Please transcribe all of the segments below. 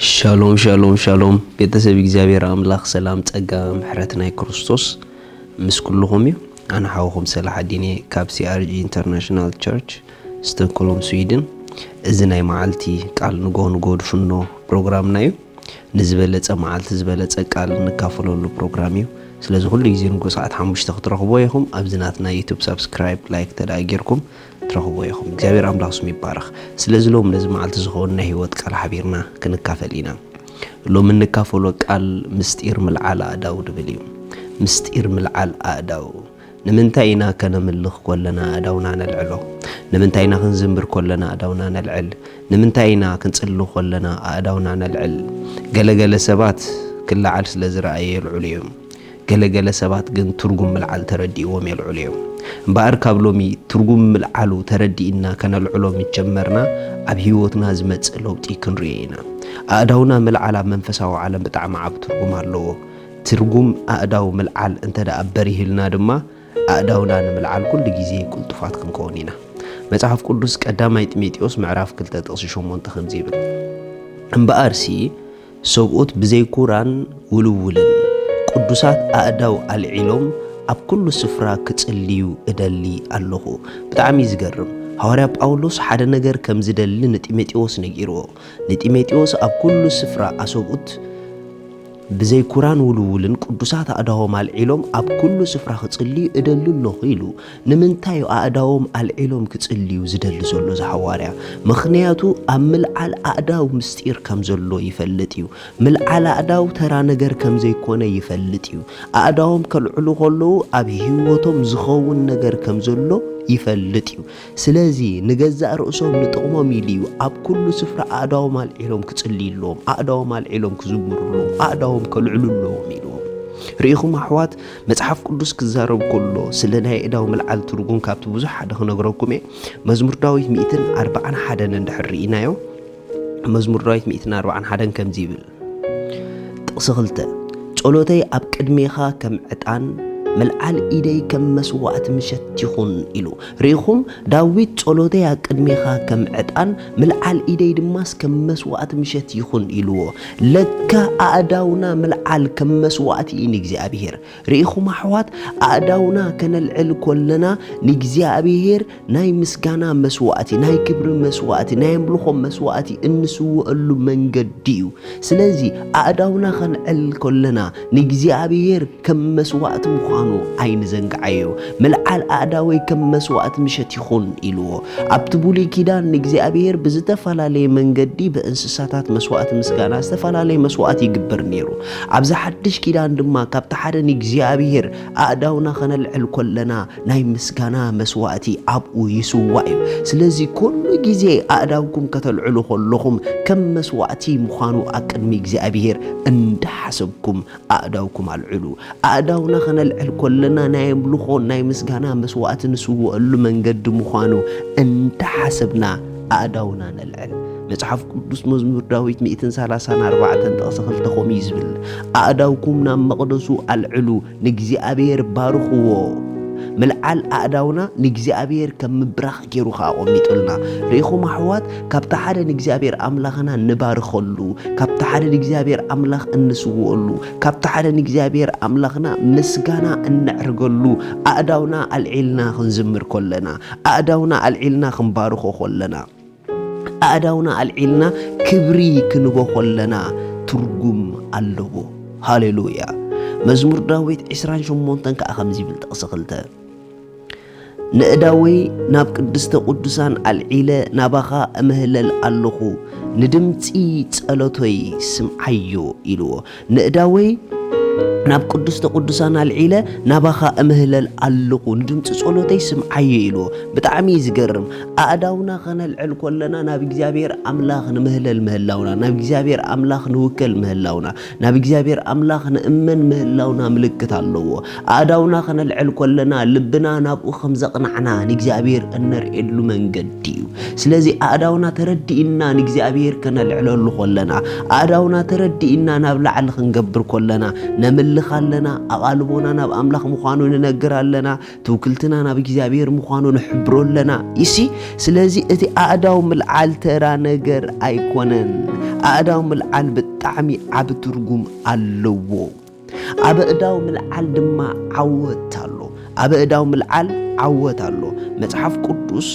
ሻሎም ሻሎም ሻሎም፣ ቤተሰብ እግዚኣብሔር ኣምላኽ ሰላም፣ ጸጋ፣ ምሕረት ናይ ክርስቶስ ምስ ኩልኹም እዩ። ኣነ ሓውኹም ሰላሓዲን እየ ካብ C R G International Church፣ ስቶክሆልም፣ ስዊድን። እዚ ናይ መዓልቲ ቃል ንጎ ንጎ ድፍኖ ፕሮግራምና እዩ። ንዝበለጸ መዓልቲ ዝበለጸ ቃል እንካፈለሉ ፕሮግራም እዩ። ስለዚ ኩሉ ግዜ ንጎ ሰዓት ሓሙሽተ ክትረኽብዎ ኢኹም። ኣብዚ ናትና ዩቱብ ሳብስክራይብ፣ ላይክ ተደኣ ጌርኩም ትረኽብዎ ኢኹም። እግዚኣብሔር ኣምላኽ ስሙ ይባረኽ። ስለዚ ሎም ነዚ መዓልቲ ዝኸውን ናይ ህይወት ቃል ሓቢርና ክንካፈል ኢና። ሎም እንካፈሎ ቃል ምስጢር ምልዓል ኣእዳው ድብል እዩ። ምስጢር ምልዓል ኣእዳው። ንምንታይ ኢና ከነምልኽ ከለና ኣእዳውና ነልዕሎ? ንምንታይ ኢና ክንዝምር ከለና ኣእዳውና ነልዕል? ንምንታይ ኢና ክንጽሊ ከለና ኣእዳውና ነልዕል? ገለገለ ሰባት ክለዓል ስለ ዝረኣየ የልዕሉ እዮም። ገለገለ ሰባት ግን ትርጉም ምልዓል ተረዲእዎም የልዕሉ እዮም። እምበኣር ካብ ሎሚ ትርጉም ምልዓሉ ተረዲእና ከነልዕሎ ምስ ጀመርና ኣብ ህይወትና ዝመጽእ ለውጢ ክንርእዮ ኢና። ኣእዳውና ምልዓል ኣብ መንፈሳዊ ዓለም ብጣዕሚ ዓቢ ትርጉም ኣለዎ። ትርጉም ኣእዳው ምልዓል እንተ ደኣ በሪህልና ድማ ኣእዳውና ንምልዓል ኩሉ ግዜ ቅልጡፋት ክንከውን ኢና። መጽሓፍ ቅዱስ ቀዳማይ ጢሞቴዎስ ምዕራፍ ክልተ ጥቕሲ ሸሞንተ ከምዚ ይብል፣ እምበኣርሲ ሰብኡት ብዘይ ኩራን ውልውልን ቅዱሳት ኣእዳው ኣልዒሎም ኣብ ኩሉ ስፍራ ክጽልዩ እደሊ ኣለኹ። ብጣዕሚ እዩ ዝገርም። ሃዋርያ ጳውሎስ ሓደ ነገር ከም ዝደሊ ንጢሞቴዎስ ነጊርዎ። ንጢሞቴዎስ ኣብ ኩሉ ስፍራ ኣሰብኡት ብዘይ ኩራን ውልውልን ቅዱሳት ኣእዳዎም ኣልዒሎም ኣብ ኩሉ ስፍራ ክጽልዩ እደሊ ኣለኹ ኢሉ። ንምንታይ እዩ ኣእዳዎም ኣልዒሎም ክጽልዩ ዝደሊ ዘሎ እዚ ሃዋርያ? ምኽንያቱ ኣብ ምልዓል ኣእዳው ምስጢር ከም ዘሎ ይፈልጥ እዩ። ምልዓል ኣእዳው ተራ ነገር ከም ዘይኮነ ይፈልጥ እዩ። ኣእዳዎም ከልዕሉ ከለዉ ኣብ ህይወቶም ዝኸውን ነገር ከም ዘሎ ይፈልጥ እዩ። ስለዚ ንገዛእ ርእሶም ንጥቕሞም ኢሉ እዩ ኣብ ኩሉ ስፍራ ኣእዳዎም ኣልዒሎም ክጽልዩ ኣለዎም፣ ኣእዳዎም ኣልዒሎም ክዝምሩ ኣለዎም፣ ኣእዳዎም ከልዕሉ ኣለዎም ኢልዎም። ርኢኹም ኣሕዋት፣ መጽሓፍ ቅዱስ ክዛረብ ከሎ ስለ ናይ ኣእዳው ምልዓል ትርጉም ካብቲ ብዙሕ ሓደ ክነግረኩም እየ። መዝሙር ዳዊት ሚእትን ኣርባዓን ሓደን እንድሕር ርኢናዮ፣ መዝሙር ዳዊት ሚእትን ኣርባዓን ሓደን ከምዚ ይብል፣ ጥቕሲ ክልተ፣ ጸሎተይ ኣብ ቅድሜኻ ከም ዕጣን፣ ምልዓል ኢደይ ከም መስዋእቲ ምሸት ይኹን ኢሉ። ርኢኹም፣ ዳዊት ጸሎተይ ኣብ ቅድሜኻ ከም ዕጣን፣ ምልዓል ኢደይ ድማስ ከም መስዋእቲ ምሸት ይኹን ኢልዎ። ለካ ኣእዳውና ምልዓል ከም መስዋእቲ እዩ ንእግዚኣብሔር። ርኢኹም ኣሕዋት፣ ኣእዳውና ከነልዕል ከለና ንእግዚኣብሔር ናይ ምስጋና መስዋእቲ፣ ናይ ክብሪ መስዋእቲ፣ ናይ ኣምልኾ መስዋእቲ እንስውአሉ መንገዲ እዩ። ስለዚ ኣእዳውና ከንዕል ከለና ንእግዚኣብሔር ከም መስዋእቲ ምዃኑ ኣይንዘንግዓዮ። "ምልዓል ኣእዳወይ ከም መስዋእቲ ምሸት ይኹን" ኢልዎ። ኣብቲ ብሉይ ኪዳን ንእግዚኣብሔር ብዝተፈላለየ መንገዲ ብእንስሳታት መስዋእቲ ምስጋና ዝተፈላለየ መስዋእቲ ይግበር ነይሩ። ኣብዚ ሓድሽ ኪዳን ድማ ካብቲ ሓደ ንእግዚኣብሔር ኣእዳውና ከነልዕል ከለና ናይ ምስጋና መስዋእቲ ኣብኡ ይስዋእ እዩ። ስለዚ ኩሉ ግዜ ኣእዳውኩም ከተልዕሉ ከለኹም ከም መስዋእቲ ምዃኑ ኣብ ቅድሚ እግዚኣብሔር እንዳሓሰብኩም ኣእዳውኩም ኣልዕሉ። ኣእዳውና ከነልዕል ከለና ናይ ኣምልኾ ናይ ምስጋና መስዋእቲ ንስውኣሉ መንገዲ ምዃኑ እንዳሓሰብና ኣእዳውና ነልዕል። መጽሓፍ ቅዱስ መዝሙር ዳዊት ሚእትን ሰላሳን ኣርባዕተን ጥቕሲ ክልተ ከምኡ እዩ ዝብል፣ ኣእዳውኩም ናብ መቕደሱ ኣልዕሉ፣ ንእግዚኣብሔር ባርኽዎ። ምልዓል ኣእዳውና ንእግዚኣብሔር ከም ምብራኽ ገይሩ ከኣ ኣቐሚጡልና። ርኢኹም ኣሕዋት፣ ካብቲ ሓደ ንእግዚኣብሔር ኣምላኽና ንባርኸሉ፣ ካብቲ ሓደ ንእግዚኣብሔር ኣምላኽ እንስውኦሉ፣ ካብቲ ሓደ ንእግዚኣብሔር ኣምላኽና ምስጋና እነዕርገሉ፣ ኣእዳውና ኣልዒልና ክንዝምር ከለና፣ ኣእዳውና ኣልዒልና ክንባርኾ ከለና፣ ኣእዳውና ኣልዒልና ክብሪ ክንቦ ከለና ትርጉም ኣለዎ። ሃሌሉያ። መዝሙር ዳዊት ዕስራን ሸሞንተን ከኣ ከምዚ ይብል፣ ጥቕሲ ክልተ፣ "ንእዳወይ ናብ ቅድስተ ቅዱሳን ኣልዒለ ናባኻ እምህለል ኣለኹ፣ ንድምጺ ጸሎተይ ስምዓዮ" ኢልዎ። "ንእዳወይ ናብ ቅድስተ ቅዱሳን ኣልዒለ ናባኻ እምህለል ኣለኹ፣ ንድምፂ ጸሎተይ ስምዓዮ" ኢልዎ። ብጣዕሚ እዩ ዝገርም። ኣእዳውና ኸነልዕል ከለና ናብ እግዚኣብሔር ኣምላኽ ንምህለል ምህላውና፣ ናብ እግዚኣብሔር ኣምላኽ ንውከል ምህላውና፣ ናብ እግዚኣብሔር ኣምላኽ ንእመን ምህላውና ምልክት ኣለዎ። ኣእዳውና ኸነልዕል ከለና ልብና ናብኡ ከም ዘቕናዕና ንእግዚኣብሔር እነርእየሉ መንገዲ እዩ። ስለዚ ኣእዳውና ተረዲእና ንእግዚኣብሔር ከነልዕለሉ ከለና፣ ኣእዳውና ተረዲእና ናብ ላዕሊ ክንገብር ከለና፣ ነምልኽ ኣለና፣ ኣቓልቦና ናብ ኣምላኽ ምዃኑ ንነግር ኣለና፣ ትውክልትና ናብ እግዚኣብሔር ምዃኑ ንሕብሮ ኣለና። ይሲ ስለዚ እቲ ኣእዳው ምልዓል ተራ ነገር ኣይኮነን። ኣእዳው ምልዓል ብጣዕሚ ዓቢ ትርጉም ኣለዎ። ኣብ ኣእዳው ምልዓል ድማ ዓወት ኣሎ። ኣብ ኣእዳው ምልዓል ዓወት ኣሎ። መጽሓፍ ቅዱስ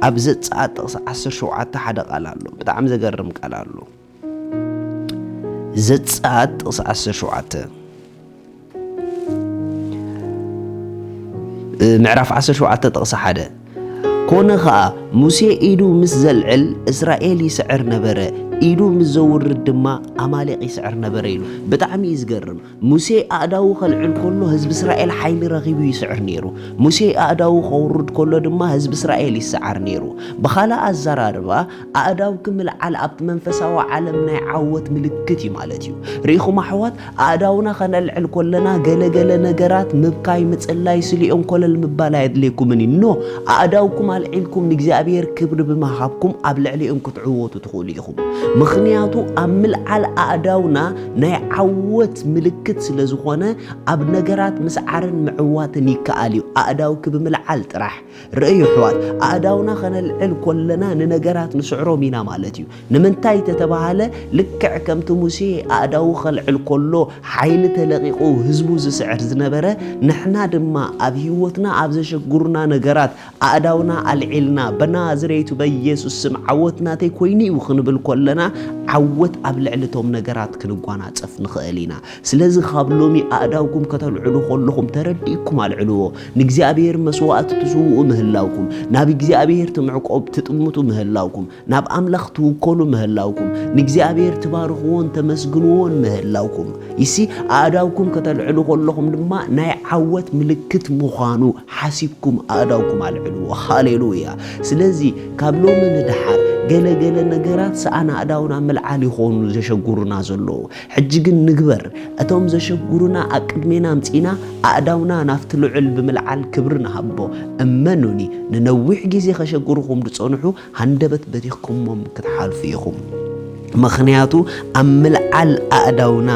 ኣብ ዘጸኣት ጥቕሲ ዓሰርተ ሸውዓተ ሓደ ቃል ኣሎ። ብጣዕሚ ዘገርም ቃል ኣሎ። ዘጸኣት ጥቕሲ ዓሰርተ ሸውዓተ፣ እ፣ ምዕራፍ ዓሰርተ ሸውዓተ ጥቕሲ ሓደ፣ ኮነ ኸኣ፣ ሙሴ ኢዱ ምስ ዘልዕል፣ እስራኤል ይስዕር ነበረ፣ ኢዱ ምስ ዘውርድ ድማ፣ ኣማሌቕ ይስዕር ነበረ ኢሉ። ብጣዕሚ እዩ ዝገርም። ሙሴ ኣእዳዉ ከልዕል ከሎ፣ ህዝቢ እስራኤል ሓይሊ ረኺቡ ይስዕር ነይሩ። ሙሴ ኣእዳዉ ከውርድ ከሎ ድማ፣ ህዝቢ እስራኤል ይስዓር ነይሩ። ብኻልእ ኣዘራርባ፣ ኣእዳውኪ ምልዓል ኣብቲ መንፈሳዊ ዓለም ናይ ዓወት ምልክት እዩ ማለት እዩ። ርኢኹም ኣሕዋት፣ ኣእዳውና ኸነልዕል ከለና ገለ ገለ ነገራት ምብካይ፣ ምጽላይ፣ ስሊኦም ኮለል ምባል ኣየድልየኩምን እዩ። ኖ፣ ኣእዳውኩም ኣልዒልኩም ንእግዚኣብሔር ክብሪ ብምሃብኩም ኣብ ልዕሊኦም ክትዕወቱ ትኽእሉ ኢኹም። ምኽንያቱ ኣብ ምልዓል ኣእዳውና ናይ ዓወት ምልክት ስለ ዝኾነ ኣብ ነገራት ምስዓርን ምዕዋትን ይከኣል እዩ። ኣእዳውኪ ብምልዓል ጥራሕ ርእዩ ኣሕዋት፣ ኣእዳውና ኸነልዕል ኮለና ንነገራት ንስዕሮም ኢና ማለት እዩ። ንምንታይ ተተባሃለ፣ ልክዕ ከምቲ ሙሴ ኣእዳዉ ኸልዕል ኮሎ ሓይሊ ተለቒቑ ህዝቡ ዝስዕር ዝነበረ፣ ንሕና ድማ ኣብ ህይወትና ኣብ ዘሸግሩና ነገራት ኣእዳውና ኣልዒልና፣ "በናዝሬቱ በኢየሱስ ስም ዓወት ናተይ ኮይኑ እዩ" ክንብል ኮለና፣ ዓወት ኣብ ልዕሊ እቶም ነገራት ክንጓናጸፍ ንኽእል ኢና። ስለዚ ካብ ሎሚ ኣእዳውኩም ከተልዕሉ ከለኹም ተረዲእኩም ኣልዕልዎ። ንእግዚኣብሔር መስዋእቲ ትስውኡ ምህላውኩም፣ ናብ እግዚኣብሔር ትምዕቆብ ትጥምቱ ምህላውኩም፣ ናብ ኣምላኽ ትውከሉ ምህላውኩም፣ ንእግዚኣብሔር ትባርኽዎን ተመስግንዎን ምህላውኩም፣ ይሲ ኣእዳውኩም ከተልዕሉ ከለኹም ድማ ናይ ዓወት ምልክት ምዃኑ ሓሲብኩም ኣእዳውኩም ኣልዕልዎ። ሃሌሉያ! ስለዚ ካብ ሎሚ ንደሓር ገለ ገለ ነገራት ሰኣን ኣእዳውና ምልዓል ይኾኑ ዘሸጉሩና ዘለዉ። ሕጂ ግን ንግበር፣ እቶም ዘሸጉሩና ኣብ ቅድሜና ኣምጺእና ኣእዳውና ናብቲ ልዑል ብምልዓል ክብሪ ንሃቦ። እመኑኒ፣ ንነዊሕ ግዜ ከሸግሩኹም ዝጸንሑ ሃንደበት በቲኽኩሞም ክትሓልፉ ኢኹም። ምኽንያቱ ኣብ ምልዓል ኣእዳውና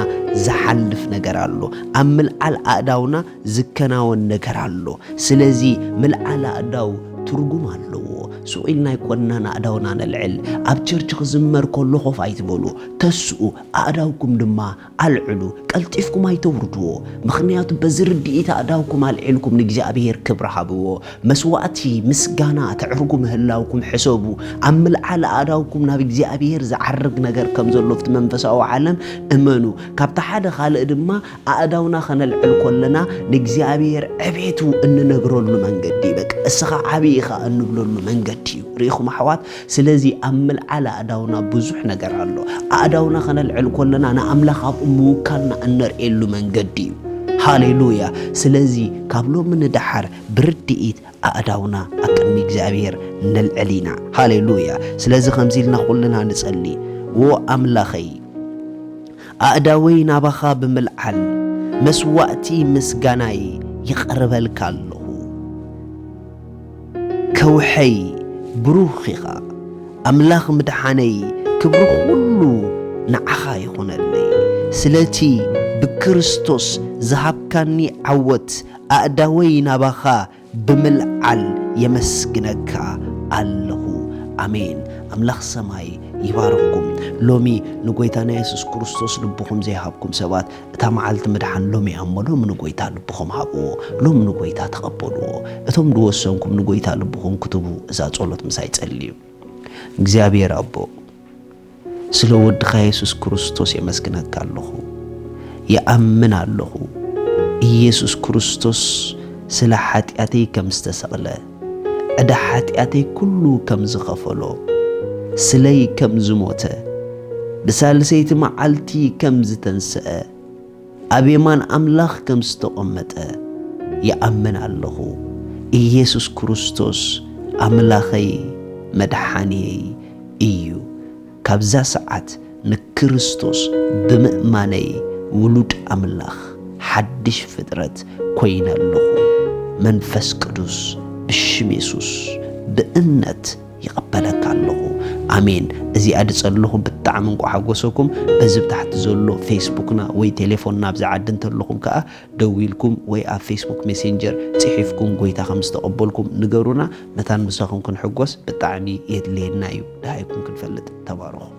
ዝሓልፍ ነገር ኣሎ። ኣብ ምልዓል ኣእዳውና ዝከናወን ነገር ኣሎ። ስለዚ ምልዓል ኣእዳው ትርጉም ኣለዎ። ሱቕ ኢልና ኣይኮንናን ኣእዳውና ነልዕል። ኣብ ቸርች ክዝመር ከሎ ኮፍ ኣይትበሉ። ተስኡ፣ ኣእዳውኩም ድማ ኣልዕሉ። ቀልጢፍኩም ኣይተውርድዎ። ምኽንያቱ በዚ ርድኢት ኣእዳውኩም ኣልዒልኩም ንእግዚኣብሔር ክብሪ ሃብዎ። መስዋእቲ ምስጋና ተዕርጉ ምህላውኩም ሕሰቡ። ኣብ ምልዓል ኣእዳውኩም ናብ እግዚኣብሔር ዝዓርግ ነገር ከም ዘሎ ኣብቲ መንፈሳዊ ዓለም እመኑ። ካብቲ ሓደ ካልእ ድማ ኣእዳውና ከነልዕል ከለና ንእግዚኣብሔር ዕቤቱ እንነግረሉ መንገዲ፣ በቃ እስኻ ዓቢ ኢኻ እንብለሉ መንገዲ እዩ። ርኢኹም ኣሕዋት? ስለዚ ኣብ ምልዓል ኣእዳውና ብዙሕ ነገር ኣሎ። ኣእዳውና ከነልዕል ከለና ንኣምላኽ ኣብኡ ምውካልና እነርእየሉ መንገዲ እዩ። ሃሌሉያ! ስለዚ ካብ ሎሚ ንደሓር ብርድኢት ኣእዳውና ኣብ ቅድሚ እግዚኣብሔር ነልዕል ኢና። ሃሌሉያ! ስለዚ ከምዚ ኢልና ኩልና ንጸሊ። ዎ ኣምላኸይ፣ ኣእዳወይ ናባኻ ብምልዓል መስዋእቲ ምስጋናይ ይቐርበልካ ኣለኹ። ከውሐይ ብሩኽ ኢኻ። ኣምላኽ ምድሓነይ ክብሪ ኩሉ ንዓኻ ይኹነለይ። ስለቲ ብክርስቶስ ዝሃብካኒ ዓወት ኣእዳወይ ናባኻ ብምልዓል የመስግነካ ኣለኹ። ኣሜን። ኣምላኽ ሰማይ ይባርኽኩም። ሎሚ ንጎይታና የሱስ ክርስቶስ ልብኹም ዘይሃብኩም ሰባት፣ እታ መዓልቲ ምድሓን ሎሚ እያ እሞ፣ ሎሚ ንጎይታ ልብኹም ሃብዎ። ሎሚ ንጎይታ ተቐበልዎ። እቶም ዝወሰንኩም ንጎይታ ልብኹም ክትቡ፣ እዛ ጸሎት ምሳይ ጸልዩ። እግዚኣብሔር ኣቦ፣ ስለ ወድኻ የሱስ ክርስቶስ የመስግነካ ኣለኹ። ይኣምን ኣለኹ፣ ኢየሱስ ክርስቶስ ስለ ሓጢኣተይ ከም ዝተሰቕለ፣ ዕዳ ሓጢኣተይ ኩሉ ከም ዝኸፈሎ፣ ስለይ ከም ዝሞተ፣ ብሳልሰይቲ መዓልቲ ከም ዝተንስአ፣ ኣብ የማን ኣምላኽ ከም ዝተቐመጠ ይኣምን ኣለኹ። ኢየሱስ ክርስቶስ ኣምላኸይ መድሓንየይ እዩ። ካብዛ ሰዓት ንክርስቶስ ብምእማነይ ውሉድ ኣምላኽ፣ ሓድሽ ፍጥረት ኮይነ ኣለኹ። መንፈስ ቅዱስ ብሽም የሱስ ብእምነት ይቐበለካ ኣለኹ። ኣሜን። እዚኣ ድጸለኹ ብጣዕሚ እንቋ ሓጎሰኩም። በዚ ብታሕቲ ዘሎ ፌስቡክና ወይ ቴሌፎንና ኣብዚ ዓዲ እንተለኹም ከኣ ደዊልኩም ወይ ኣብ ፌስቡክ ሜሴንጀር ጽሒፍኩም ጎይታ ከም ዝተቐበልኩም ንገሩና። መታን ምሳኹም ክንሕጎስ ብጣዕሚ የድልየና እዩ። ደሃይኩም ክንፈልጥ። ተባረኹ።